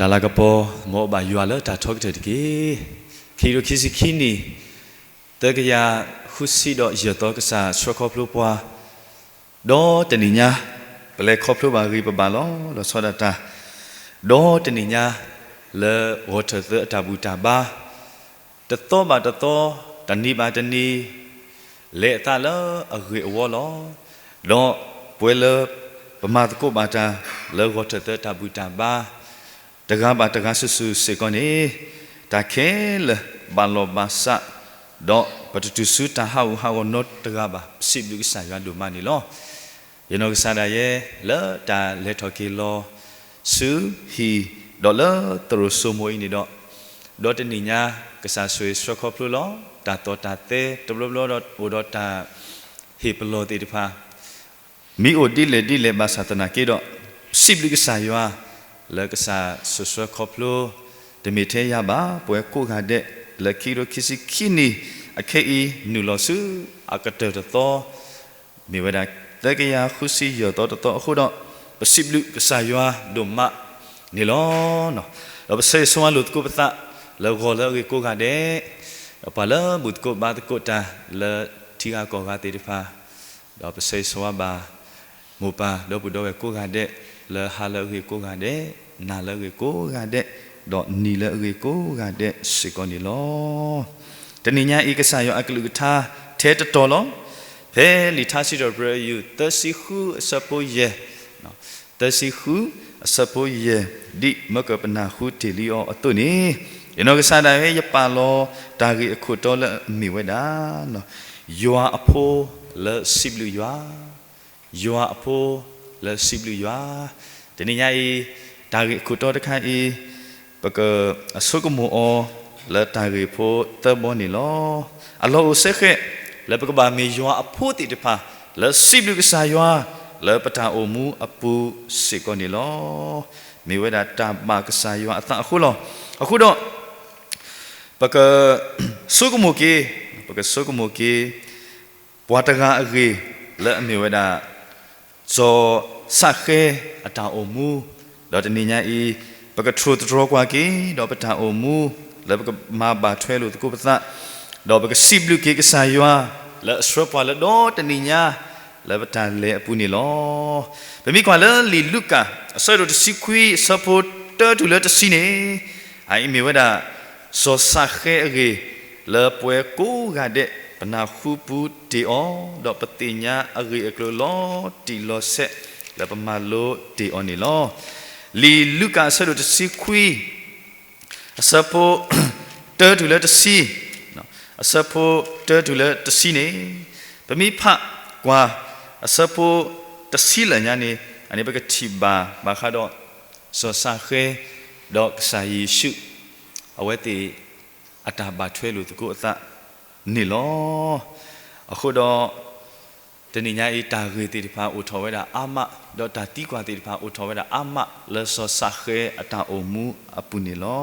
တၢ်လၤကပီၤ မ်အဘၣ်ယွၤလၢတၢ်ထီကတၢၢ်တက့ၢ်. ခံကထိခံဆံခံနံၣ် သၢကယၤဃုဆံဒီးယဲၢ်သီ ကစၢ်ဆှၢခီဖျိပှၤ ဒီးတနံၤညါ ပလဲၤခီဖျိဘၣ်ဂ့ၤပဘၣ်လီၤ ဒီးဆီဒၣ်တၢ် ဒီးတနံၤညါ လၢဂီၤထၢၣ်သၢအတၢ်ဘူၣ်တၢ်ဘါ တသီဘၣ်တသီ တနံၤဘၣ်တနံၤ လဲၤအသးလၢအဂ့ၢ်အဝီလီၤ. ဒီးပဝဲလၢ ပမၤသကိးဘၣ်တၢ် လၢဂီၤထၢၣ်သၢတၢ်ဘူၣ်တၢ်ဘါ တဂၤဘၣ်တဂၤစုာ်စုာ်စ့ၢ်ကီးန့ၣ် တၢ်ခဲလၢာ်ဘၣ်လီၢ်ဘၣ်စး ဒီးပတတုၤဆူတၢ်ဟးဂူာ်ဟးဂီၤနီတဂၤဘၣ် ပစံးဘျုးကစၢ်ယွၤဒိၣ်မးန့ၣ်လီၤ. ယနီၢ်ကစၢ်ဒၣ်ယဲ လၢတၢ်လဲၤထီၣ်က့ၤလီၤ ဆူဟံၣ် ဒီးလၢသရိာ်စိမိၤအံၤန့ၣ်ဒီး, ဒီးတနံၤညါ ကစၢ်ဆိၣ်ဂ့ၤဆှၢခီဖျိလီၤ. တၢ်သီၣ်တၢ်သဲတဘျီဘျီဒီးအိၣ်ဒီးတၢ်ဟ့ၣ်ပလီၢ်သ့ၣ်တဖၣ် မ့ၢ်အိၣ်ဒ်လဲၣ်ဒ်လဲၣ်ဘၣ်ဆၣ်သနာ်က့ဒီး, စံးဘျုးကစၢ်ယွၤ လၢကစၢ်ဆိၣ်ဆှၢခီဖျိ တမ့ၢ်ထဲယၤဘၣ် ပဝဲကိးဂၤဒဲး လၢခံကထိခံဆံခံနံၣ်အခဲအံၤ နုာ်လီၤဆူအကတၢၢ်တသီ မ့ၢ်ဝဲဒၣ် သၢကယၤဃုဆံယဲၢ်သီတသီအဃိဒီး, ပစံးဘျုးကစၢ်ယွၤဒိၣ်မးန့ၣ်လီၤ. ဒီးပဆၢဂ့ၤဆၢဝါလိာ်သကိးပသး လၢဂီၤလၢအဂ့ၢ်ကိးဂၤဒဲး, ဒီးပှၤလၢဘူၣ်သကိးဘါသကိးတၢ် လၢထံဂၤကီၢ်ဂၤသ့ၣ်တဖၣ်, ဒီးပဆၢဂ့ၤဆၢဝါဘၣ် မိၢ်ပၢ်ဒီပုၢ်ဒီဝဲၢ်ကိးဂၤဒဲး, လၢဟါလၢအဂ့ၢ်ကိးဂၤဒဲး, နၤလၢအဂ့ၢ်ကိးဂၤဒဲး, ဒီးနံၤလၢအဂ့ၢ်ကိးဂၤဒဲးစ့ၢ်ကီးန့ၣ်လီၤ. တနံၤညါအံၤ ကစၢ်ယွၤအကလုၢ်ကထါထဲတတီၤလီၤ. ဖဲလံာ်ထါစံးထီၣ်ပတြၢၤ ယူၢ်သၢဆံဃုအဆၢဖိယဲၢ်, သၢဆံဃုအဆၢဖိယဲၢ်, ဒ်မၢကပနၢ်ဃုတ့ၢ်လံအီၤအသိးန့ၣ်, ယနီၢ်ကစၢ်ဒၣ်ဝဲ ယပာ်လီၤတၢ်ဂ့ၢ်အခိၣ်တီလၢအမ့ၢ်ဝဲဒၣ်, ယွၤအဖိလၢစံးဘျုးယွၤ, ယွၤအဖိလၢစံးဘျုးယွၤ. တနံၤညါအံၤ တၢ်ဂ့ၢ်အခိၣ်တီတခါအံၤ ပက အဆိကမိၣ်အီၤ လၢတၢ်ဂ့ၢ်ဖိသၢဘီန့ၣ်လီၤ. အလီၢ်အိၣ်စ့ၢ်ကီး လၢပကဘၣ်မ့ၢ်ယွၤအဖိသ့ၣ်တဖၣ် လၢစံးဘျုးကစၢ်ယွၤ လၢပတၢ်အိၣ်မူအပူၤစ့ၢ်ကီးန့ၣ်လီၤ. မ့ၢ်ဝဲဒၣ်တၢ်ဘၣ်ကစၢ်ယွၤအသးအဃိလီၤ. အဃိဒီး ပက ဆိကမိၣ်က့ၤ, ပကဆိကမိၣ်က့ၤ ပှၤတဂၤအဂ့ၢ် လၢအမ့ၢ်ဝဲဒၣ် စီၤၡဃဲအတၢ်အိၣ်မူ, ဒီးတနံၤညါအံၤ ပကထိၣ်သတြီၤကွၢ်က့ၤ ဒီးပတၢ်အိၣ်မူ လၢပကမၤဘၣ်ထွဲလိာ်သကိးပသး, ဒီးပကစံးဘျုးက့ၤကစၢ်ယွၤ လၢအဆှၢပှၤလၢဒီတနံၤညါ လၢပတၢ်လဲၤအပူၤန့ၣ်လီၤ. ပမ့ၢ်ကွၢ်လၢလံာ်လူၤကၣ် အဆၢဒိၣ်တဆံခွံ အဆၢဖိတၢတုၤလၢတဆံန့ၣ်, အအံၤမ့ၢ်ဝဲဒၣ် စီၤၡဃဲအဂ့ၢ် လၢပဝဲကိးဂၤဒဲး ပနၢ်ဟူပူၤတ့ၢ်အီၤ, ဒီးပသ့ၣ်ညါအဂ့ၢ်အကျိၤလီၤတံၢ်လီၤဆဲး လၢပမၤလိတ့ၢ်အီၤန့ၣ်လီၤ. လံာ်လူၤကၣ်အဆၢဒိၣ်တဆံခွံ အဆၢဖိ တၢတုၤလၢတဆံ, အဆၢဖိတၢတုၤလၢတဆံန့ၣ်, ပမ့ၢ်ဖးကွၢ် အဆၢဖိတဆံလၢာ်ညါန့ၣ်, အန့ၣ်ပကထံၣ်ဘၣ်ဘၣ်ဃးဒီး စီၤၡဃဲ ဒီးကစၢ်ယ့ၣ်ၡူး အဝဲသ့ၣ် အတၢ်ဘၣ်ထွဲလိာ်သကိးအသးန့ၣ်လီၤ. အဃိဒီး တနံၤညါအံၤ တၢ်ဂ့ၢ်သ့ၣ်တဖၣ်အိၣ်ထီၣ်ဝဲဒၣ်အါမး, ဒီးတၢ်သံကွၢ်သ့ၣ်တဖၣ်အိၣ်ထီၣ်ဝဲဒၣ်အါမး လၢစီၤၡဃဲအတၢ်အိၣ်မူအပူၤန့ၣ်လီ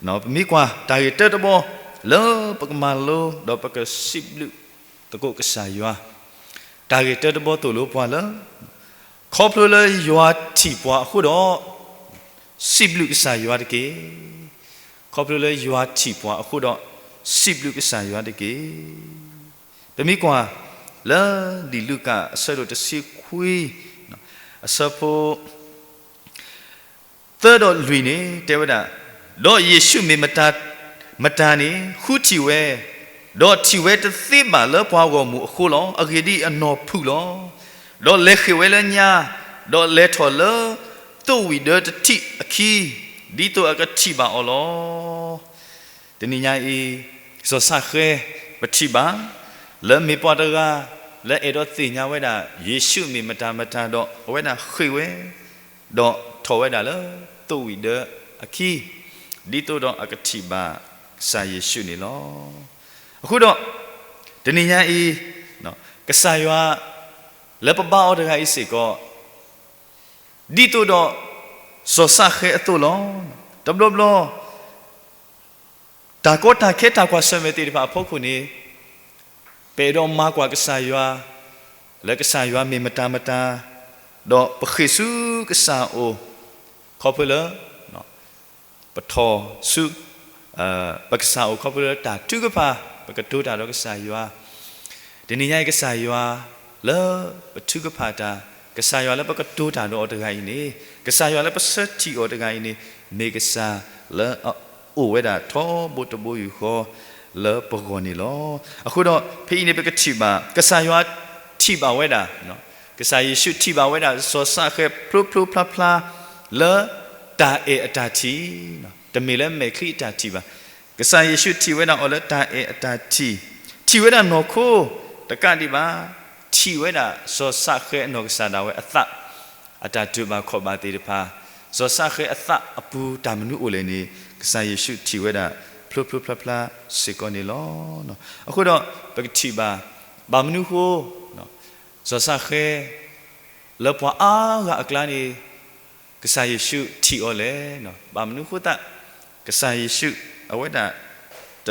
ၤ. ပမ့ၢ်ကွၢ်တၢ်ဂ့ၢ်တၢတဘီ လၢပကမၤလိ ဒီးပကစံးဘျုးသကိးကစၢ်ယွၤ, တၢ်ဂ့ၢ်တၢတဘီသိၣ်လိပှၤလၢ ခီဖျိလၢယွၤထံၣ်ပှၤအဃိဒီး စံးဘျုးကစၢ်ယွၤတက့ၢ်. ခီဖျိလၢယွၤထံၣ်ပှၤအဃိဒီး စံးဘျုးကစၢ်ယွၤတက့ၢ်. ပမ့ၢ်ကွၢ် လၢလံာ်လူၤကၣ်အဆၢဒိၣ်တဆံခွံ အဆၢဖိ သၢဒီးလွံၢ်န့ၣ် တဲဝဲဒၣ်, ဒီးယ့ၣ်ၡူးမ့ၢ်မတၤ, မတၤန့ၣ် ဃုထံၣ်ဝဲ, ဒီးထံၣ်ဝဲတသ့ဘၣ်လၢပှၤဂီၢ်မုၢ်အဃိလီၤ. အဂ့ၢ်ဒ်အံၤ, အနီၢ်ဖုၣ်လီၤ. ဒီးလဲၤဃ့ၢ်ဝဲလၢညါ, ဒီးလဲၤထီၣ်လၢသိးဝံၣ်ဒၢတထံးအခံ, ဒ်သိးအကထံၣ်ဘၣ်အီၤလီၤ. တနံၤညါအံၤ, စီၤၡဃဲ ပထံၣ်ဘၣ် လၢမ့ၢ်ပှၤတဂၤ လၢအဲၣ်ဒိးသ့ၣ်ညါဝဲဒၣ် ယ့ၣ်ၡူးမ့ၢ်မတၤမတၤဒီး အဝဲဒၣ်ဃ့ၢ်ဝဲ ဒီးထီၣ်ဝဲဒၣ်လၢသိးဝံၣ်ဒၢအခံ, ဒ်သိးဒီးအကထံၣ်ဘၣ်ကစၢ်ယ့ၣ်ၡူးန့ၣ်လီၤ. အဃိဒီး တနံၤညါအံၤ, ကစၢ်ယွၤ လၢပဘါအီၤတဂၤအံၤစ့ၢ်ကီး, ဒ်သိးဒီး စီၤၡဃဲအသိးလီၤ. တဘျီဘျီ တၢ်ကီတၢ်ခဲတၢ်ကွၢ်ဆၢၣ်မဲာ်သ့ၣ်တဖၣ်အဖီခိၣ်န့ၣ်, ပအဲၣ်ဒိးမၤကွၢ်ကစၢ်ယွၤ, လၢကစၢ်ယွၤမ့ၢ်မတၤမတၤ, ဒီးပဃ့ၢ်ဆူကစၢ်အအိၣ်, ခီဖျိလၢ ပထီၣ်ဆူ ပကစၢ်အိၣ် ခီဖျိလၢတၢ်ထုကဖၣ် ပကတိၤတၢ်ဒီးကစၢ်ယွၤ တနံၤညါအံၤ ကစၢ်ယွၤလၢပထုကဖၣ်တၢ်, ကစၢ်ယွၤလၢပကတိၤတၢ်ဒီးအီၤတဂၤအံၤန့ၣ်, ကစၢ်ယွၤလၢပဆၢထံၣ်အီၤတဂၤအံၤန့ၣ်, မ့ၢ်ကစၢ်လၢအအိၣ်ဝဲဒၣ်ထီဘိတဘိယူၢ်ဃီလၢပဂီၢ်န့ၣ်လီၤ. အဃိဒီး ဖဲအံၤန့ၣ် ပကထံၣ်ဘၣ် ကစၢ်ယွၤထံၣ်ဘၣ်ဝဲဒၣ်, ကစၢ်ယ့ၣ်ၡူးထံၣ်ဘၣ်ဝဲဒၣ် စီၤၡဃဲးဖျိဖျိဖျါဖျါ လၢတၢ်အဲၣ်အတၢ်ထံၣ်, တမ့ၢ်လၢမဲာ်ချံအတၢ်ထံၣ်ဘၣ်. ကစၢ်ယ့ၣ်ၡူးထံၣ်ဝဲဒၣ်အီၤလၢတၢ်အဲၣ်အတၢ်ထံၣ်, ထံၣ်ဝဲဒၣ်နီၢ်ခိတကးဒံးဘၣ်, ထံၣ်ဝဲဒၣ်စီၤၡဃဲးအနီၢ်ကစၢ်ဒၣ်ဝဲအသး အတၢ်တူာ်ဘၣ်ခီၣ်ဘၣ်သ့ၣ်တဖၣ်, စီၤၡဃဲးအသးအပူၤတၢ်မနုၤအိၣ်လဲၣ်န့ၣ် ကစၢ်ယ့ၣ်ၡူးထံၣ်ဝဲဒၣ်ဖျိဖျိဖျါဖျါစ့ၢ်ကီးန့ၣ်လီၤ. အဃိဒီး ပကထံၣ်ဘၣ် ဘၣ်မနုၤအဃိ စီၤၡဃဲး လၢပှၤအါဂၤအကျါန့ၣ် ကစၢ်ယ့ၣ်ၡူးထံၣ်အီၤလဲၣ်. ဘၣ်မနုၤအဃိသတး ကစၢ်ယ့ၣ်ၡူး အဝဲဒၣ် တ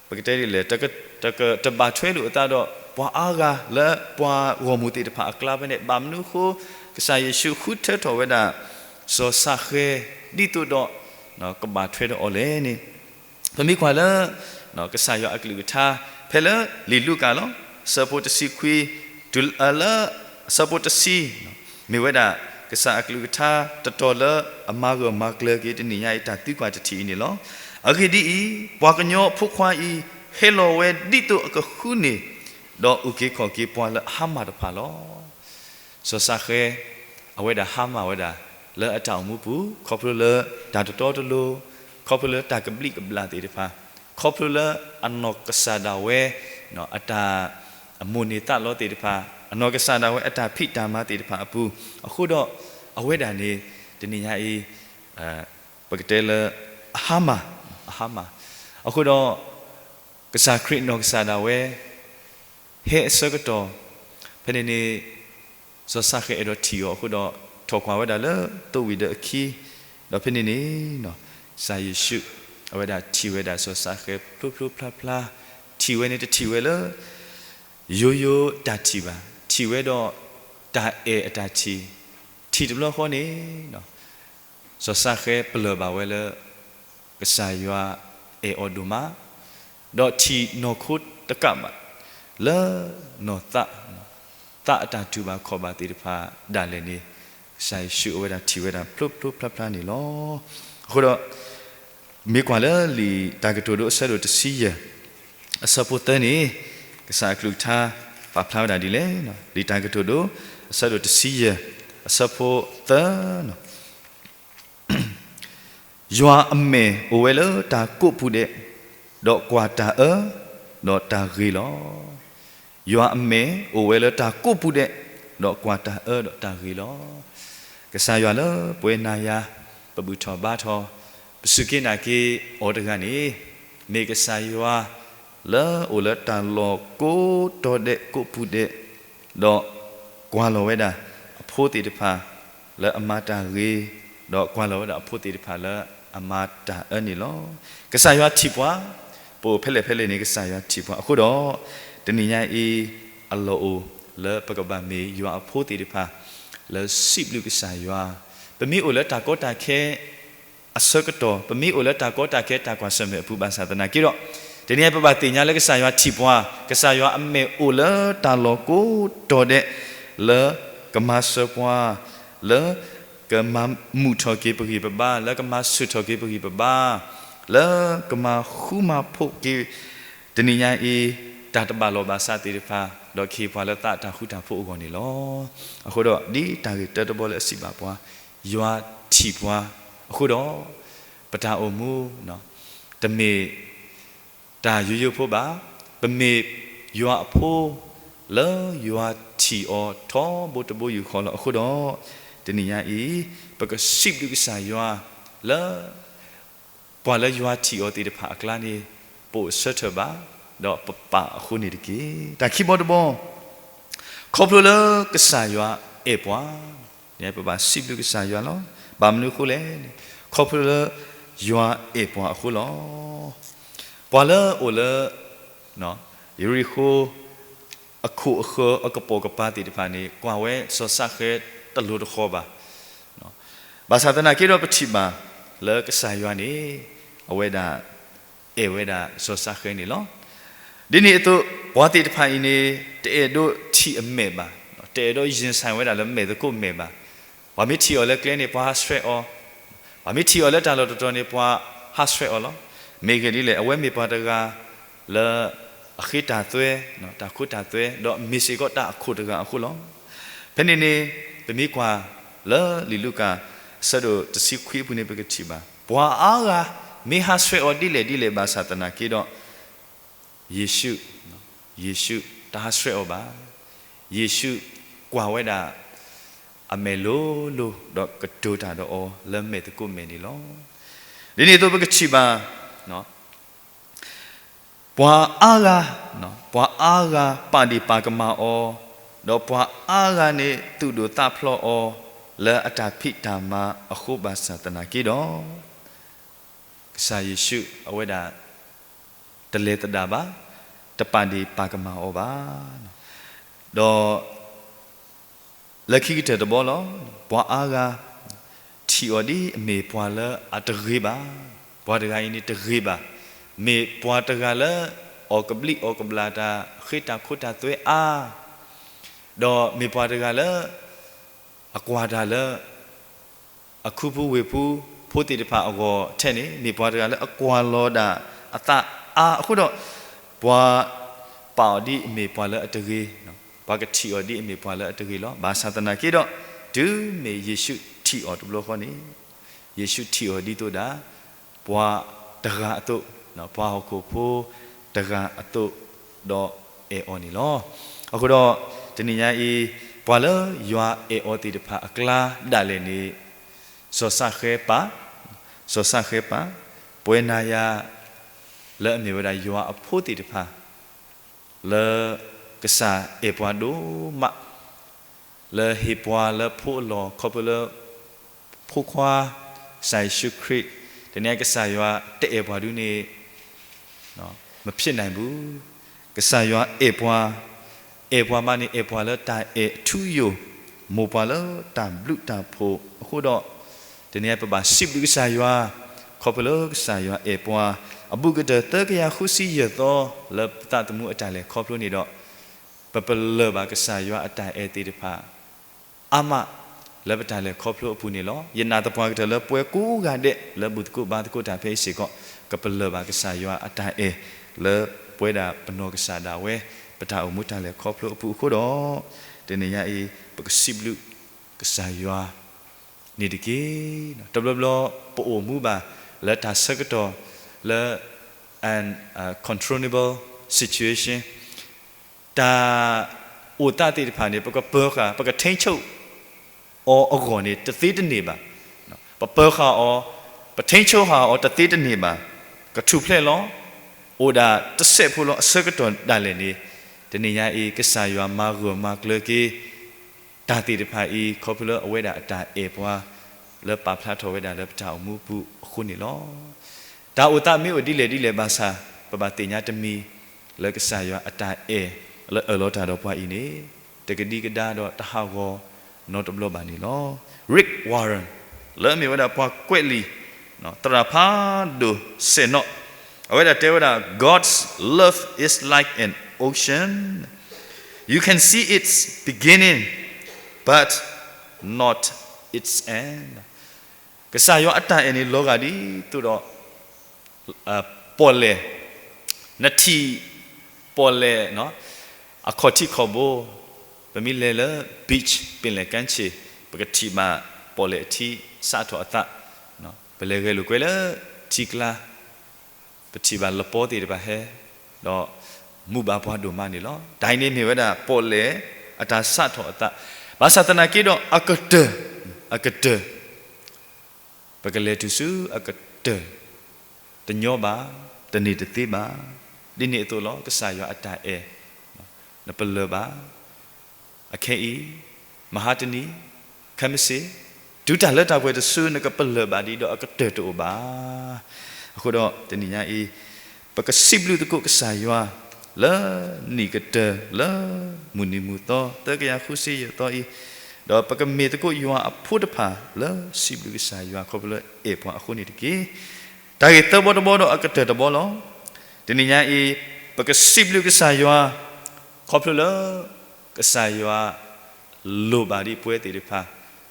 ပကတဲဒ်လဲၣ်, တက တက တဘၣ်ထွဲလိာ်အသးဒီး ပှၤအါဂၤလၢပှၤဂီၢ်မုၢ်သ့ၣ်တဖၣ်အကျါဖဲန့ၣ်, ဘၣ်မနုၤအဃိ ကစၢ်ယ့ၣ်ၡူးဃုထၢထီၣ်ဝဲဒၣ် စီၤၡဃဲး ဒ်သိးဒီး ကဘၣ်ထွဲဒီးအီၤလဲၣ်န့ၣ်, ပမ့ၢ်ကွၢ်လၢ ကစၢ်ယွၤအကလုၢ်ကထါ ဖဲလၢလံာ်လူၤကၣ်လီၤ. အဆၢဖိတဆံခွံ တုၤလၢ အဆၢဖိတဆံ မ့ၢ်ဝဲဒၣ် ကစၢ်အကလုၢ်ကထါတတီၤလၢအမၤဂၢၢ်မၤကျၢၤက့ၤတနံၤညါအံၤ တၢ်သံကွၢ်တထံၣ်အံၤန့ၣ်လီၤ. အဂ့ၢ်ဒ်အံၤ, ပှၤကညီအဖိခွါအံၤ ဟဲလီၤဝဲဒ်သိးအကဃုန့ၢ် ဒီးအုၣ်က့ၤခီၣ်က့ၤပှၤလၢအဟါမၢ်တဖၣ်လီၤ. စီၤၡဃဲး အဝဲဒၣ်ဟါမၢ်ဝဲဒၣ် လၢအတၢ်အိၣ်မူပူၤ ခီဖျိလၢတၢ်တတီတလိၤ, ခီဖျိလၢတၢ်ကဘျံးကဘျၣ်သ့ၣ်တဖၣ်, ခီဖျိလၢအနီၢ်ကစၢ်ဒၣ်ဝဲ အတၢ် အမိၣ်န့ၢ်သးလီသ့ၣ်တဖၣ်, အနီၢ်ကစၢ်ဒၣ်ဝဲအတၢ်ဖံးတၢ်မၤသ့ၣ်တဖၣ်အပူၤ, အဃိဒီး အဝဲဒၣ်န့ၣ် တနံၤညါအံၤ ပကတဲလၢ အဟါမၢ်, အဟါမၢ်, အဃိဒီး ကစၢ်ခရံာ်နီၢ်ကစၢ်ဒၣ်ဝဲ ဟဲအဆၢကတီၢ် ဖဲန့ၣ်န့ၣ် စီၤၡဃဲးအဲၣ်ဒိးထံၣ်အီၤအဃိဒီး ထီၣ်ကွၢ်ဝဲဒၣ်လၢသိဝံၤဒၢးအခံ, ဒီးဖဲန့ၣ်န့ၣ် ကစၢ်ယ့ၣ်ၡူး အဝဲဒၣ်ထံၣ်ဝဲဒၣ်စီၤၡဃဲးဖျိဖျိဖျါဖျါ, ထံၣ်ဝဲန့ၣ်တထံၣ်ဝဲလၢ ယိယိတၢ်ထံၣ်ဘၣ်, ထံၣ်ဝဲဒီးတၢ်အဲၣ်အတၢ်ထံၣ်, ထံၣ်တဘျီဃီန့ၣ် စီၤၡဃဲးပလၢၢ်ဘၣ်ဝဲလၢ ကစၢ်ယွၤအဲၣ်အီၤဒိၣ်မး, ဒီးထံၣ်နီၢ်ခိတကးဘၣ် လၢနီၢ်သး သးအတၢ်တူၢ်ဘၣ်ခီၣ်ဘၣ်သ့ၣ်တဖၣ်ဒၣ်လဲာ်န့ၣ် ကစၢ်ယ့ၣ်ၡူးအဝဲဒၣ်ထံၣ်ဝဲဒၣ်ဖျိဖျိဖျါဖျါန့ၣ်လီၤ. အဃိဒီး မ့ၢ်ကွၢ်လၢလံာ်တၢ်ကတိၤဒိအဆၢဒိၣ်တဆံယဲၢ် အဆၢဖိသၢန့ၣ် ကစၢ်အကလုၢ်ကထါပာ်ဖျါဝဲဒၣ်ဒ်လဲၣ်, လံာ်တၢ်ကတိၤဒိ အဆၢဒိၣ်တဆံယဲၢ် အဆၢဖိသၢ ယွၤအမဲာ်အိၣ်ဝဲလၢတၢ်ကိးပူၤဒဲး, ဒီးကွၢ်တၢ်အၢ, ဒီးတၢ်ဂ့ၤလီၤ. ယွၤအမဲာ်အိၣ်ဝဲလၢတၢ်ကိးပူၤဒဲး, ဒီးကွၢ်တၢ်အၢဒီးတၢ်ဂ့ၤလီၤ. ကစၢ်ယွၤလၢပဝဲနၤယၤ ပဘူၣ်ထီၣ်ဘါထီၣ် ပစူၢ်က့ၤနာ်က့ၤအီၤတဂၤန့ၣ် မ့ၢ်ကစၢ်ယွၤ လၢအိၣ်လၢတၢ်လီၢ်ကိးတီၤဒဲးကိးပူၤဒဲး, ဒီးကွၢ်လီၤဝဲဒၣ်အဖိသ့ၣ်တဖၣ် လၢအမၤတၢ်ဂ့ၤ, ဒီးကွၢ်လီၤဝဲဒၣ်အဖိသ့ၣ်တဖၣ်လၢအမၤတၢ်အၢန့ၣ်လီၤ. ကစၢ်ယွၤထံၣ်ပှၤ, ပအိၣ်ဖဲလဲၣ်ဖဲလဲၣ်န့ၣ် ကစၢ်ယွၤထံၣ်ပှၤ. အဃိဒီး တနံၤညါအံၤ အလီၢ်အိၣ်လၢပကဘၣ်မ့ၢ်ယွၤအဖိသ့ၣ်တဖၣ် လၢစံးဘျုးကစၢ်ယွၤ, ပမ့ၢ်အိၣ်လၢတၢ်ကီတၢ်ခဲ အဆၢကတီၢ်, ပမ့ၢ်အိၣ်လၢတၢ်ကီတၢ်ခဲတၢ်ကွၢ်ဆၢၣ်မဲာ်အပူၤဘၣ်ဆၣ်သနာ်က့ဒီး, တနံၤအံၤပဘၣ်သ့ၣ်ညါလၢကစၢ်ယွၤထံၣ်ပှၤ, ကစၢ်ယွၤအမဲာ်အိၣ်လၢတၢ်လီၢ်ကိးတီၤဒဲး, လၢကမၤစၢၤပှၤ, လၢကမၤမုာ်ထီၣ်က့ၤပဂံၢ်ပဘါ, လၢကမၤဆူၣ်ထီၣ်က့ၤပဂံၢ်ပဘါ, လၢကမၤဃူမၤဖိးက့ၤ တနံၤညါအံၤ တၢ်တဘၣ်လိာ်ဘၣ်စးသ့ၣ်တဖၣ်, ဒီးကဟ့ၣ်ပှၤလၢသးအတၢ်ဃူတၢ်ဖိးအဂီၢ်န့ၣ်လီၤ. အဃိဒီး ဒ်တၢ်ဂ့ၢ်တၢတဘီလၢအစံးဘၣ်ပှၤ, ယွၤထံၣ်ပှၤ, အဃိဒီး ပတၢ်အိၣ်မူ တမ့ၢ်တၢ်ယိယိဖိဘၣ်, ပမ့ၢ်ယွၤအဖိ လၢယွၤထံၣ်အီၤထီဘိတဘိယူၢ်ဃီလီၤ. အဃိဒီး တနံၤညါအံၤ ပကစံးဘျုးကစၢ်ယွၤလၢ ပှၤလၢယွၤထံၣ်အီၤသ့ၣ်တဖၣ်အကျါန့ၣ် ပအိၣ်ဆၢထၢၣ်ဘၣ်, ဒီးပပာ်အဃိန့ၣ်တက့ၢ်. တၢ်ခံဘီတဘီ, ခီဖျိလၢကစၢ်ယွၤအဲၣ်ပှၤ, ပဘၣ်စံးဘျုးကစၢ်ယွၤလီၤ. ဘၣ်မနုၤအဃိလဲၣ်န့ၣ်, ခီဖျိလၢယွၤအဲၣ်ပှၤအဃိလီၤ. ပှၤလၢအိၣ်လၢ ယရံၣ်ဃိၤ အခိၣ်အဃၢၤအကပိာ်ကပၤသ့ၣ်တဖၣ်န့ၣ် ကွၢ်ဝဲစီၤၡဃဲတလိၤတဃီၤဘၣ်. ဘၣ်ဆၣ်သနာ်က့ဒီးပထံၣ်ဘၣ် လၢကစၢ်ယွၤန့ၣ် အဝဲဒၣ် အဲၣ်ဝဲဒၣ်စီၤစးဃဲန့ၣ်လီၤ. ဒ်န့ၣ်အသိး ပှၤသ့ၣ်တဖၣ်အံၤန့ၣ် တအဲၣ်ဒိးထံၣ်အမဲာ်ဘၣ်, တအဲၣ်ဒိး ရင်ဆိုင် ဝဲဒၣ်လၢမဲာ်သကိးမဲာ်ဘၣ်. ပှၤမ့ၢ်ထံၣ်အီၤလၢကျဲန့ၣ် ပှၤဟးဆှဲးအီၤ, ပှၤမ့ၢ်ထံၣ်အီၤလၢတၢ်လီၢ်တတီၤန့ၣ် ပှၤဟးဆှဲးအီၤလီၤ. မ့ၢ်ဂ့ၢ်ဒ်လဲၣ်, အဝဲမ့ၢ်ပှၤတဂၤ လၢအဃ့တၢ်သွဲ, တၢ်ခိတၢ်သွဲ, ဒီးမ့ၢ်စ့ၢ်ကီးတၢ်အခိၣ်တဂၤအဃိလီၤ. ဖဲန့ၣ်န့ၣ် ပမ့ၢ်ကွၢ်လၢလံာ်လူၤကၣ် အဆၢဒိၣ်တဆံခွံအပူၤန့ၣ် ပကထံၣ်ဘၣ် ပှၤအါဂၤ မ့ၢ်ဟးဆှဲးအီၤဒ်လဲၣ်ဒ်လဲၣ်ဘၣ်ဆၣ်သနာ်က့ဒီး ယ့ၣ်ၡူး, ယ့ၣ်ၡူးတဟးဆှဲးအီၤဘၣ်. ယ့ၣ်ၡူးကွၢ်ဝဲဒၣ် အမဲာ်လိၤလိၤ ဒီးကတိၤတၢ်ဒီးအီၤလၢမဲာ်သကိးမဲာ်န့ၣ်လီၤ. ဒ်န့ၣ်အသိးပကထံၣ်ဘၣ် ပှၤအါဂၤ, ပှၤအါဂၤပာ်ဒ့ၣ်ပာ်ကမၣ်အီၤ, ဒီးပှၤအါဂၤန့ၣ်သူၣ်ဒိၣ်သးဖျိးအီၤ လၢအတၢ်ဖံးတၢ်မၤအဃိဘၣ်ဆၣ်သနာ်က့ဒီး ကစၢ်ယ့ၣ်ၡူးအဝဲဒၣ် တလဲၤသဒၣ်ဘၣ်, တပာ်ဒ့ၣ်ပာ်ကမၣ်အီၤဘၣ်. ဒီး လၢခံကတၢၢ်တဘီလီၤ. ပှၤအါဂၤ ထံၣ်အီၤဒ်အမ့ၢ်ပှၤလၢအတဂ့ၤဘၣ်, ပှၤတဂၤအံၤန့ၣ်တဂ့ၤဘၣ်, မ့ၢ်ပှၤတဂၤလၢ အီၣ်ကဘျံးအီၣ်ကဘျၣ်တၢ်, ဃ့တၢ်ခိတၢ်သွဲအါ, ဒီးမ့ၢ်ပှၤတဂၤလၢ အကွၢ်တၢ်လၢ အခူပူၤဝ့ၢ်ပူၤ ဖိသ့ၣ်တဖၣ်အဂီၢ်ထဲန့ၣ် မ့ၢ်ပှၤတဂၤလၢအကွၢ်လီၤဒၣ်အသးအါအဃိဒီး ပှၤပာ်အီၤဒ်အမ့ၢ်ပှၤလၢအတဂ့ၤ, ပှၤကထံၣ်အီၤဒ်အမ့ၢ်ပှၤလၢအတဂ့ၤလီၤ. ဘၣ်ဆၣ်သနာ်က့ဒီး တုၤမ့ၢ်ယ့ၣ်ၡူးထံၣ်အီၤတဘျီဃီန့ၣ် ယ့ၣ်ၡူးထံၣ်အီၤဒ်သိးဒၣ် ပှၤတဂၤအသိး, ပှၤဟီၣ်ခိၣ်ဖိတဂၤအသိး ဒီးအဲၣ်အီၤန့ၣ်လီၤ. အဃိဒီး တနံၤညါအံၤ ပှၤလၢယွၤအဲၣ်အီၤသ့ၣ်တဖၣ်အကျါဒၣ်လဲာ်န့ၣ် စီၤစးဃဲပာ်, စီၤစးဃဲပာ်, ပဝဲနၤယၤ လၢအမ့ၢ်ဝဲဒၣ်ယွၤအဖိသ့ၣ်တဖၣ် လၢကစၢ်အဲၣ်ပှၤဒိၣ်မး လၢဟ့ၣ်ပှၤလၢဖိအလီၢ် ခီဖျိလၢ ဖိခွါ ကစၢ်ယ့ၣ်ၡူးခရံာ်, တနံၤအံၤကစၢ်ယွၤတအဲၣ်ပှၤဒုန့ၣ် မဖြစ်နိုင်ဘူး. ကစၢ်ယွၤအဲၣ်ပှၤ, အဲၣ်ပှၤမးန့ၣ် အဲၣ်ပှၤလၢတၢ်အဲၣ်ထူယိာ်, မိၢ်ပှၤလၢတၢ်ဘျုးတၢ်ဖှိၣ်အဃိဒီး, တနံၤအံၤပဘၣ်စံးဘျုးကစၢ်ယွၤ, ခီဖျိလၢကစၢ်ယွၤအဲၣ်ပှၤ, အဘူးကတၢၢ်သၢကယၤဃုဆံယဲၢ်သီ လၢပသးသမူအတၢ်လဲၤခီဖျိန့ၣ်ဒီး, ပပလၢၢ်ဘၣ်ကစၢ်ယွၤအတၢ်အဲၣ်သ့ၣ်တဖၣ် အါမး လၢပတၢ်လဲၤခီဖျိအပူၤန့ၣ်လီၤ. ယနာ်သပှၢ်ကတၢၢ်လၢပှၤကိးဂၤဒဲး လၢဘူၣ်သကိးဘါသကိးတၢ်ဖဲအံၤစ့ၢ်ကီး ကပလၢၢ်ဘၣ်ကစၢ်ယွၤအတၢ်အဲၣ် လၢပဝဲဒၣ်ပနီၢ်ကစၢ်ဒၣ်ဝဲ ပတၢ်အိၣ်မူတၢ်လဲၤခီဖျိအပူၤအဃိဒီး, တနံၤညါအံၤ ပကစံးဘျုးကစၢ်ယွၤန့ၣ်တက့ၢ်. တဘျီဘျီ ပအိၣ်မူဘၣ်လၢတၢ်ဆၢကတီၢ်လၢ uncontrollable situation တၢ်အိၣ်သးသ့ၣ်တဖၣ်န့ၣ် ပကပၢၤဃာ် ပကထိန်းချုပ် အီၤအဂီၢ်န့ၣ် တသ့တန့ၢ်ဘၣ်. ပပၢၤဃာ်အီၤ, ပထိန်းချုပ်ဃာ်အီၤတသ့တန့ၢ်ဘၣ်. ကထူၣ်ဖျဲးလီၤ. အိၣ်ဒၣ်တစဲးဖိလီၤ. အဆၢကတီၢ်ဒၣ်လဲာ်န့ၣ် တနံၤညါအံၤ ကစၢ်ယွၤမၤဂၢၢ်မၤကျၢၤက့ၤ တၢ်သ့ၣ်တဖၣ်အံၤ ခီဖျိလၢအဝဲဒၣ်အတၢ်အဲၣ်ပှၤ လၢပာ်ဖျါထီၣ်ဝဲဒၣ်လၢပတၢ်အိၣ်မူပူၤအဃိန့ၣ်လီၤ. တၢ်အိၣ်သးမ့ၢ်အိၣ်ဒ်လဲၣ်ဒ်လဲၣ်ဘၣ်ဆၣ် ပဘၣ်သ့ၣ်ညါတမံၤ လၢကစၢ်ယွၤအတၢ်အဲၣ်လၢအၢၣ်လီၤတၢ်ဒီးပှၤအံၤန့ၣ် တကဒံကဒါဒီးတဟးဂီၤနီတဘျီဘၣ်န့ၣ်လီၤ. Rick Warren လၢအမ့ၢ်ဝဲဒၣ်ပှၤကွဲးလံာ် သရၣ်ဖးဒိၣ်စဲးနီၣ် အဝဲဒၣ်တဲဝဲဒၣ် God's love is like an ocean. You can see its beginning, but not its end. ကစၢ်ယွၤအတၢ်အဲၣ်န့ၣ်လီၤဂာ်ဒ်သိးဒီး ပီၣ်လဲၣ်, နထံၣ်ပီၣ်လဲၣ် အခီၣ်ထံးခီၣ်ဘိ, ပမ့ၢ်လဲၤလၢ beach ပ့ၣ်လဲၣ်ကၣ်ဆ့ၣ် ပကထံၣ်ဘၣ်ပီၣ်လဲၣ်အထံစးထီၣ်အသး, ပလဲၤဂဲၤလိာ်ကွဲလၢထံကျါ ပထံၣ်ဘၣ်လပီသ့ၣ်တဖၣ်ဟဲ, ဒီးမူဘၣ်ပှၤဒိၣ်မးန့ၣ်လီၤ. တၢ်အံၤန့ၣ်မ့ၢ်ဝဲဒၣ်ပီၣ်လဲၣ်အတၢ်စးထီၣ်အသး, ဘၣ်ဆၣ်သနာ်က့ဒီးအကတၢၢ်, အကတၢၢ် ပကလဲၤတုၤဆူအကတၢၢ် တညီဘၣ်, တန့ၢ်တသ့ဘၣ်. ဒ်န့ၣ်အသိးလီၤ ကစၢ်ယွၤအတၢ်အဲၣ် နပလၢၢ်ဘၣ် အခဲအံၤ, မဟါတနံၤ, ခဲမုၢ်ဆ့ၣ်, တုၤတၢ်လၢတၢ်ပှဲၤတစု နကပလၢၢ်ဘၣ်ဒ်ဒီးအကတၢၢ်တအိၣ်ဘၣ်. အဃိဒီးတနံၤညါအံၤ ပကစံးဘျုးသကိးကစၢ်ယွၤ လၢနံၣ်ကတၢၢ်လၢမုၢ်နံၤမုၢ်သီ သၢကယၤဃုဆံယဲၢ်သီအံၤ, ဒီးပကမ့ၢ်သကိးယွၤအဖိတဖၣ်လၢစံးဘျုးကစၢ်ယွၤခီဖျိလၢအဲၣ်ပှၤအဃိန့ၣ်တက့ၢ်. တၢ်ဂ့ၢ်သၢဘီတဘီဒီးအကတၢၢ်တဘီလီၤ. တနံၤညါအံၤ ပကစံးဘျုးကစၢ်ယွၤ ခီဖျိလၢ ကစၢ်ယွၤလိၣ်ဘၣ်ဒံးပဝဲသ့ၣ်တဖၣ်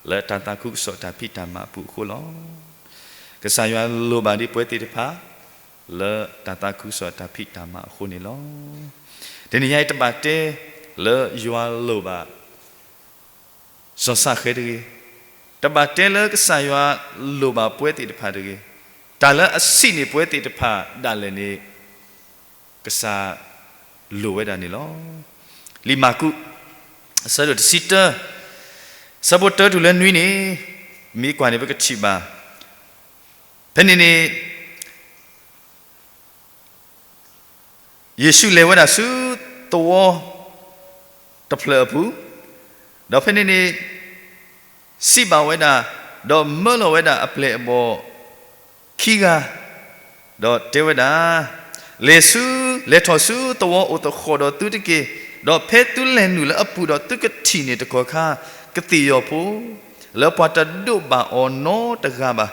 လၢတၢ်သးခုကစီၣ်တၢ်ဖံးတၢ်မၤအပူၤအဃိလီၤ. ကစၢ်ယွၤလိၣ်ဘၣ်ဒံးပဝဲသ့ၣ်တဖၣ် လၢတၢ်သးခုကစီၣ်တၢ်ဖံးတၢ်မၤအဃိန့ၣ်လီၤ. တနံၤညါအံၤတဘၣ်တဲလၢယွၤလိၣ်ဘၣ် စီၤၡဃဲတဂ့ၤ, တဘၣ်တဲလၢကစၢ်ယွၤလိၣ်ဘၣ်ပဝဲသ့ၣ်တဖၣ်တဂ့ၤ, တၢ်လၢအဆံးန့ၢ်ပဝဲသ့ၣ်တဖၣ်ဒၣ်လဲာ်န့ၣ် ကစၢ်လိၣ်ဝဲဒၣ်န့ၣ်လီၤ. လံာ်မၢ်ကူး အဆၢဒိၣ်တဆံတၢ ဆၢဖိတၢတုၤလၢနွံန့ၣ် မ့ၢ်ကွၢ်န့ၣ် ပကထံၣ်ဘၣ် ဖဲန့ၣ်န့ၣ် ယ့ၣ်ၡူးလဲၤဝဲဒၣ်ဆူသဝီတဖျၢၣ်အပူၤ, ဒီးဖဲန့ၣ်န့ၣ် စံးဘၣ်ဝဲဒၣ်, ဒီးမၢလီၤဝဲဒၣ်အပျဲၢ်အဘီၣ်ခံဂၤ, ဒီးတဲဝဲဒၣ်, လဲၤဆူ, လဲၤထီၣ်ဆူသဝီအိၣ်သဃီၣ်ဒီးသုတက့ၢ်. ဒီးဖဲသုလဲၤနုာ်လၢအပူၤဒီးသုကထံၣ်န့ၢ်တကီၢ်ခါ ကသ့ၣ်ယီၤဖိ လၢပှၤတဒိးဘၣ်အီၤနီတဂၤဘၣ်,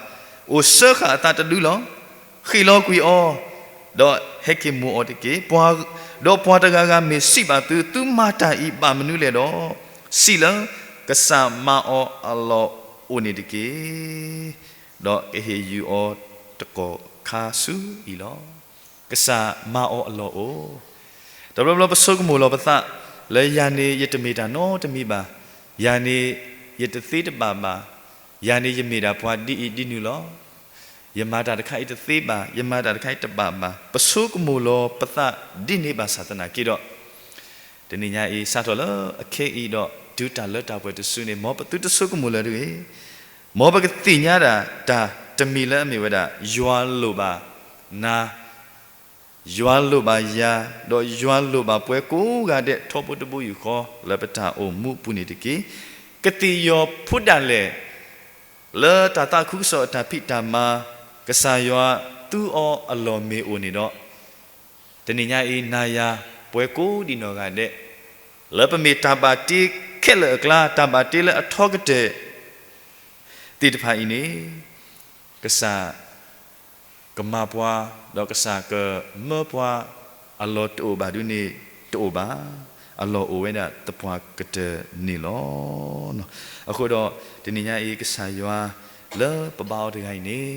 အိၣ်စၢဃာ်အသးတဒုလီၤ. ဃ့ၣ်လီၤကွံာ်အီၤ, ဒီးဟဲက့ၤမိၣ်အီၤတက့ၢ်. ဒီးပှၤတဂၤဂၤမ့ၢ်စံးဘၣ်သု, သုမၤတၢ်အံၤဘၣ်မနုၤလဲၣ်ဒီး, စံးလၢကစၢ်မၤအီၤအလီၢ်အိၣ်န့ၣ်တက့ၢ်. ဒီးကဟ့ၣ်ယုာ်အီၤတကီၢ်ခါဆူအံၤလီၤ. ကစၢ်မၤအီၤအလီၢ်အိၣ် တဘျီဘျီပဆိကမိၣ်လီၤပသး လၢယၤန့ၣ်ယတမ့ၢ်တၢ်နီတမံၤဘၣ်, ယၤန့ၣ်ယတသ့တဘၣ်ဘၣ်, ယၤန့ၣ်ယမ့ၢ်ဒၣ်ပှၤဒ်အံၤဒ်နုၤလီၤ. ယမၤတၢ်တခါအံၤတသ့ဘၣ်, ယမၤတၢ်တခါအံၤတဘၣ်ဘၣ်, ပဆိကမိၣ်လီၤပသးဒ်န့ၣ်ဘၣ်ဆၣ်သနာ်က့ဒီး, တနံၤညါအံၤ စးထီၣ်လၢအခဲအံၤဒီး တုၤတၢ်လၢတၢ်ပှဲၤတစုန့ၣ် မ်ပသုတဆိကမိၣ်လၢၤတဂ့ၤ. မ်ပကသ့ၣ်ညါဒၣ်တၢ်တမံၤလၢအမ့ၢ်ဝဲဒၣ် ယွၤလိၣ်ဘၣ်နၤ, ယွၤလိၣ်ဘၣ်ယၤ, ဒီးယွၤလိၣ်ဘၣ်ပှၤကိးဂၤဒဲး ထီဘိတဘိယူၢ်ဃီ လၢပတၢ်အိၣ်မူအပူၤန့ၣ်တက့ၢ်. ကသ့ၣ်ယီၤဖိဒၣ်လဲာ် လၢတၢ်သးခုကစီၣ်အတၢ်ဖံးတၢ်မၤ ကစၢ်ယွၤသူအီၤအလီၢ်မ့ၢ်အိၣ်န့ၣ်ဒီး, တနံၤညါအံၤ နၤယၤပှၤကိးဒံးနီၢ်ဂၤဒဲး လၢပမ့ၢ်တၢ်ဘၣ်တ့ခဲလၢာ်အကျါ တၢ်ဘၣ်တ့လၢအထီကတၢၢ်သ့ၣ်တဖၣ်အံၤန့ၣ်, ကစၢ်ကမၤပှၤ, ဒီးကစၢ်ကမၢပှၤအလီၢ်တအိၣ်ဘၣ်ဒ်န့ၣ်တအိၣ်ဘၣ်. အလီၢ်အိၣ်ဝဲဒၣ်သပှၢ်ကတၢၢ်န့ၣ်လီၤ. အဃိဒီး တနံၤညါအံၤ ကစၢ်ယွၤလၢပဘါအီၤတဂၤအံၤန့ၣ်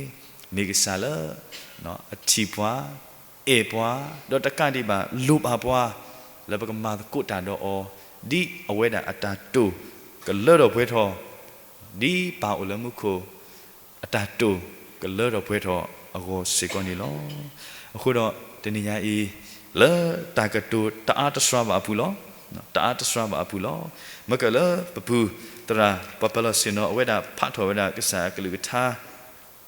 မ့ၢ်ကစၢ်လၢ အထံၣ်ပှၤ, အဲၣ်ပှၤ, ဒီးတကးဒံးဘၣ်လိၣ်ဘၣ်ပှၤ လၢပကမၤသကိးတၢ်ဒီးအီၤ ဒ်အဝဲဒၣ်အတၢ်တိာ်ကလၢထီၣ်ပှဲၤထီၣ်, ဒ်ပၢ်အိၣ်လၢမူခိၣ် အတၢ်တိာ်ကလၢထီၣ်ပှဲၤထီၣ်အဂီၢ်စ့ၢ်ကီးန့ၣ်လီၤ. အဃိဒီးတနံၤညါအံၤ လၢတၢ်ကတိၤတအါတစှၤဘၣ်အပူၤလီၤ. တအါတစှၤဘၣ်အပူၤလီၤ. မ့ၢ်ကလၢပပူၤသရၣ် ပှၤပၢၤလီၢ်ဆ့ၣ်နီၤ အဝဲဒၣ်ဖးထီၣ်ဝဲဒၣ်ကစၢ်အကလုၢ်ကထါ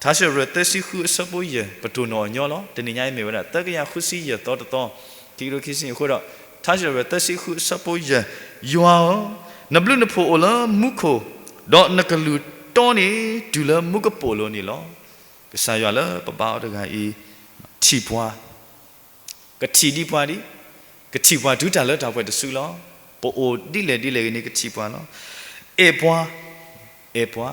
ထါစံးထီၣ်ပတြၢၤသၢဆံဃုအဆၢဖိယဲၢ် ပတိၢ်နီၣ်အီၤညီလီၤ. တနံၤညါအံၤမ့ၢ်ဝဲဒၣ် သၢကယၤဃုဆံယဲၢ်သီတသီ, ခံကထိခံဆံအဃိဒီး ထါစံးထီၣ်ပတြၢၤသၢဆံဃုအဆၢဖိယဲၢ်, ယွၤဧၢ, နဘျုးနဖှိၣ်အိၣ်လၢမူခိၣ်, ဒီးနကလုၢ်တီန့ၣ်တုၤလၢမူကပိာ်လိၤန့ၣ်လီၤ. ကစၢ်ယွၤလၢပဘါအီၤတဂၤအံၤ ထံၣ်ပှၤ ကထံၣ်ဒံးပှၤလံ, ကထံၣ်ပှၤတုၤတၢ်လၢတၢ်ပှဲၤတစုလီၤ. ပအိၣ်ဒ်လဲၣ်ဒ်လဲၣ်ဂ့ၤန့ၣ် ကထံၣ်ပှၤလီၤ. အဲၣ်ပှၤ, အဲၣ်ပှၤ,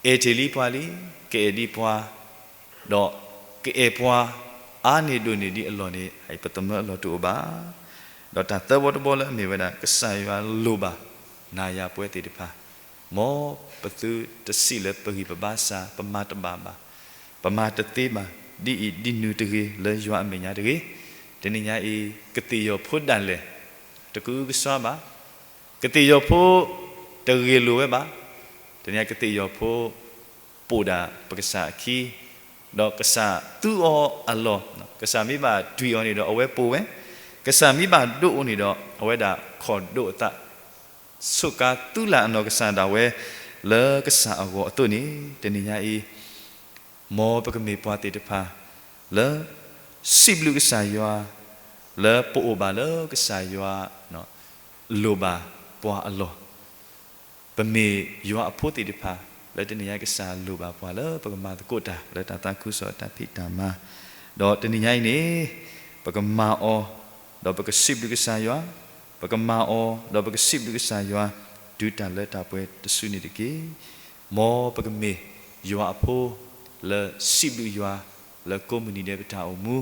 အဲၣ်တ့ၢ်လံပှၤလံ, ကအဲၣ်ဒံးပှၤ, ဒီးကအဲၣ်ပှၤ အါန့ၢ်ဒိၣ်န့ၢ်ဒံးအလီၢ်န့ၣ် ပသမၢအလီၢ်တအိၣ်ဘၣ်. ဒီးတၢ်သၢဘီတဘီလၢအမ့ၢ်ဝဲဒၣ် ကစၢ်ယွၤလိၣ်ဘၣ် နၤယၤပဝဲသ့ၣ်တဖၣ် မ်ပသုတစံးလၢပဂံၢ်ပဘါစၢ် ပမၤတဘၣ်ဘၣ်, ပမၤတသ့ဘၣ်, ဒ်အံၤဒ်နုၤတဂ့ၤ လၢယွၤအမဲာ်ညါတဂ့ၤ. တနံၤညါအံၤ ကသ့ၣ်ယီၤဖိဒၣ်လဲာ် တကအုကစွါဘၣ်, ကသ့ၣ်ယီၤဖိတဂ့ၢ်လိာ်ဝဲဘၣ်. တနံၤညါကသ့ၣ်ယီၤဖိ ပိာ်ဒၣ်ပကစၢ်အခံ, ဒီးကစၢ်သူအီၤအလီၢ်, ကစၢ်မ့ၢ်ဘၣ်တွံၢ်အီၤန့ၣ်ဒီး အဝဲပိာ်ဝဲ, ကစၢ်မ့ၢ်ဘၣ်ဒိးအီၤန့ၣ်ဒီး အဝဲဒၣ်ခီၣ်ဒိးအသး ဆိးကါသူလၢ်အနီၢ်ကစၢ်ဒၣ်ဝဲ လၢကစၢ်အဂီၢ်အသိးန့ၣ် တနံၤညါအံၤ မ်ပကမ့ၢ်ပှၤသ့ၣ်တဖၣ် လၢ စံးဘျုးကစၢ်ယွၤ လၢပအိၣ်ဘၣ်လၢကစၢ်ယွၤ လိၣ်ဘၣ်ပှၤအလီၢ်, ပမ့ၢ်ယွၤအဖိသ့ၣ်တဖၣ် လၢတနံၤညါကစၢ်လိၣ်ဘၣ်ပှၤလၢပကမၤသကိးတၢ် လၢတၢ်သးခုကစီၣ်တၢ်ဖံးတၢ်မၤ, ဒီးတနံၤညါအံၤန့ၣ် ပကမၤအီၤ ဒီးပကစံးဘျုးကစၢ်ယွၤ, ပကမၤအီၤ ဒီးပကစံးဘျုးကစၢ်ယွၤ တုၤတၢ်လၢတၢ်ပှဲၤတစုန့ၣ်တက့ၢ်. မ်ပကမ့ၢ်ယွၤအဖိ လၢစံးဘျုးယွၤ လၢကိးမုၢ်နံၤဒဲးပတၢ်အိၣ်မူ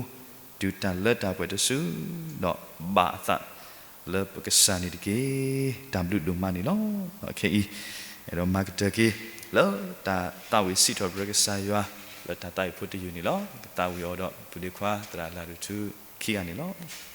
တုၤတၢ်လၢတၢ်ပှဲၤတစု ဒီးဘၣ်အသးလၢပကစၢ်န့ၣ်တက့ၢ်. တၢ်ဘျုးဒိၣ်မးန့ၣ်လီၤ. ခဲအံၤ အဲၣ်ဒိးမၤကတၢၢ်က့ၤ လၢတၢ်သးဝံၣ်စံးထီၣ်ပတြၢၤကစၢ်ယွၤ လၢတၢ်သးဝံၣ်ဖိတယုၢ်န့ၣ်လီၤ. ကသးဝံၣ်အီၤဒီး ပုၢ်ဒ့ခွါ သရၣ်လၢ်ဒိၣ်ထူ ခံဂၤန့ၣ်လီၤ.